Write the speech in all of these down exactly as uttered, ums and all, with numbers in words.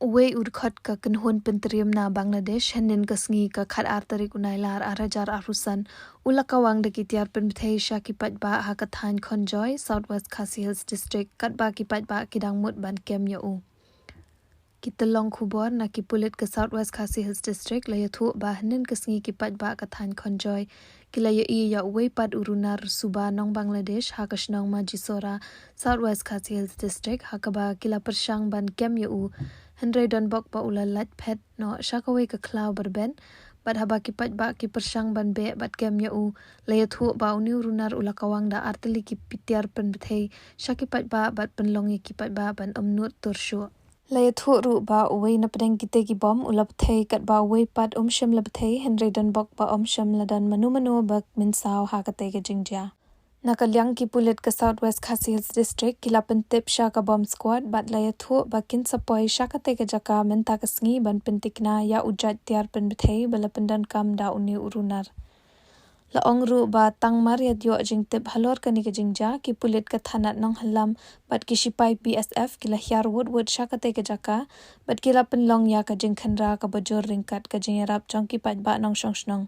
Uwei u dkhot ka kynhun pyntriem na Bangladesh, hynnin ka sngi ka khatar tarik u Nailar ar hajar arphew san, u la kawang da ki tiar pynbthei sha ki paidbah ha ka thaiñ Khawnjoy, South West Khasi Hills District, katba ki paidbah ki dang mut ban kem ïa u. Ki tyllong khubor na ki pulit ka South West Khasi Hills District la ïathuh ba hynnin ka sngi ki paidbah ka thaiñ Khawnjoy ki la ïohi ïa uwei pat u runar suba nong Bangladesh ha ka shnong Majisora, South West Khasi Hills District, ha kaba ki la pyrshang ban kem ïa u. Hynrei donbok ba u la lait phet noh sha kawei ka khlaw ba rben, bad haba ki paidbah ki pyrshang ban beh bad kem ïa u, la ïathuh ba une u runar u la kawang da artylli ki tiar pynbthei sha ki paidbah bad pynlong ïa ki paidbah ban ym nud tur shuh. La ïathuh ruh ba uwei na pdeng kite ki bom u la bthei, katba uwei pat um shym la bthei, hynrei donbok ba um shym la don mano mano ba mynsaw ha kata ka jingjia. Na ka liang ki pulit ka South West Khasi Hills District ki la pyntip sha ka bomb squad bad la ïathuh ba kin sa poi sha kata ka jaka mynta ka sngi ban pyntikna ïa u jait tiar pynbthei ba la pyndonkam da une u runar. La ong ruh ba tang mar ïa ïoh jingtip halor kane ka jingjia, ki pulit ka thanat Nonghallam bad ki shipai B S F ki la hiar wut wut sha kata ka jaka, bad ki la pynlong ïa ka jingkhynra kaba jur ryngkat ka jingïarap jong ki paidbah nongshong shnong.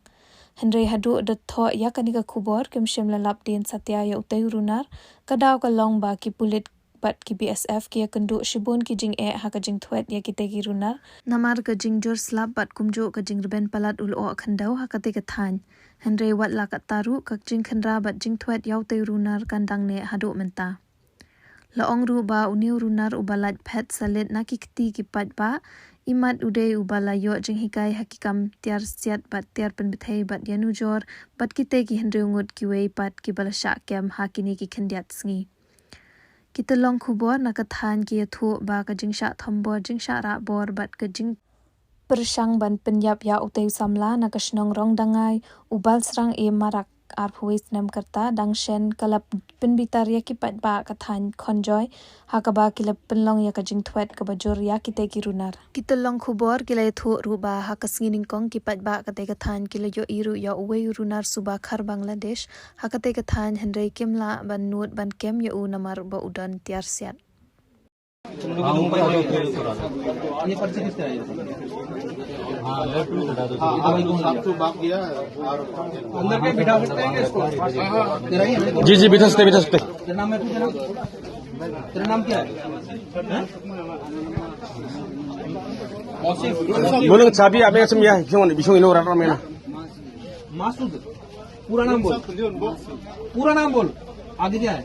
Hynrei haduh da thoh ïa kane ka khubor kim shym la lap dien satia ïa utei u runar, ka daw ka long ba ki pulit bad ki B S F ki ïakynduh shibun ki jingeh ha ka jingthwet ïa kite ki runar, namar ka jingjur slap bad kumjuh ka jingrben palat u la khyndew ha kata ka thaiñ. Hynrei wat la katta ruh, ka jingkhynra bad jingthwet ïa utei u runar kan dang neh haduh mynta. La ong ruh ba une u runar uba lait phet sa leit na ki kti ki paidbah, imat u dei uba la ïoh jinghikai ha ki kam tiar siat bad tiar pynbthei bad ïanujor bad kite ki hynriew ngut kiwei pat kiba la shah kem ha kine ki khyndiat sngi. Ki tyllong khubor na ka thaiñ ki ïathuh ba ka jingshah thombor, jingshah rahbor bad ka jingpyrshang ban pynïap ïa utei u samla na ka shnong Rongdangai, u Balsrang E Marak, arphew wei snem ka rta, dang shen ka la pynbitar ïa ki paidbah ka thaiñ Khawnjoy, ha kaba ki la pynlong ïa ka jingthwet kaba jur ïa kite ki runar. Ki tyllong khubor ki la ïathuh ruh ba ha ka sngi nyngkong ki paidbah kata ka thaiñ ki la ïohi ruh ïa uwei u runar suba khar Bangladesh ha kata ka thaiñ, hynrei kim lah ban nud ban kem ïa u namar ba u don tiar siat. ये पर्ची किसका है? अंदर पे बिठा सकते हैं क्या इसको? तेरा ही है ना? जी, जी, बिठा सकते, बिठा सकते। तेरा नाम है, पूछे ना। तेरा नाम क्या है? हैं? Mausi. Bolong, चाबी आप एक समय यहाँ, क्यों नहीं, बिशों इनो रहा मैंने। मासूद। पूरा नाम बोल। पूरा नाम बोल। आगे क्या है?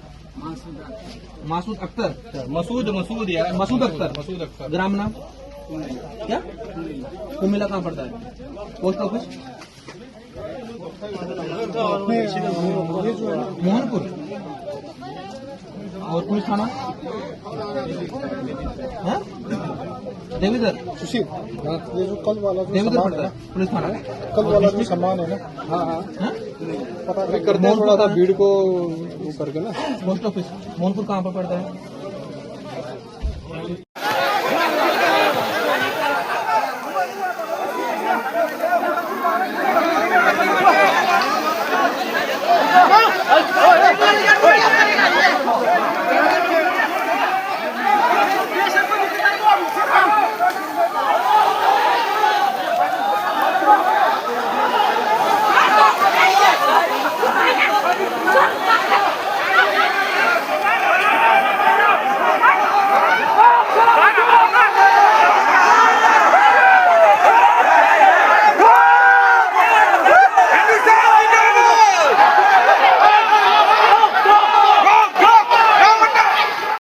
मासूद अख्तर। मसूद, मसूद यार। मसूद अख्तर। मसूद अख्तर। ग्राम नाम? क्या? कुमिला कहाँ पड़ता है? Post office? मोहनपुर। और पुलिस थाना? हाँ? देविंदर। सुशील, हाँ, ये जो कल वाला जो देविंदर सामान पड़ता है ना, है, पुलिस थाना। कल वाला जो सामान है ना, हाँ, हाँ। हाँ? पता अभी करते हैं, थोड़ा सा भीड़ को वो करके ना। पोस्ट ऑफिस, मोहनपुर कहाँ पर पड़ता है?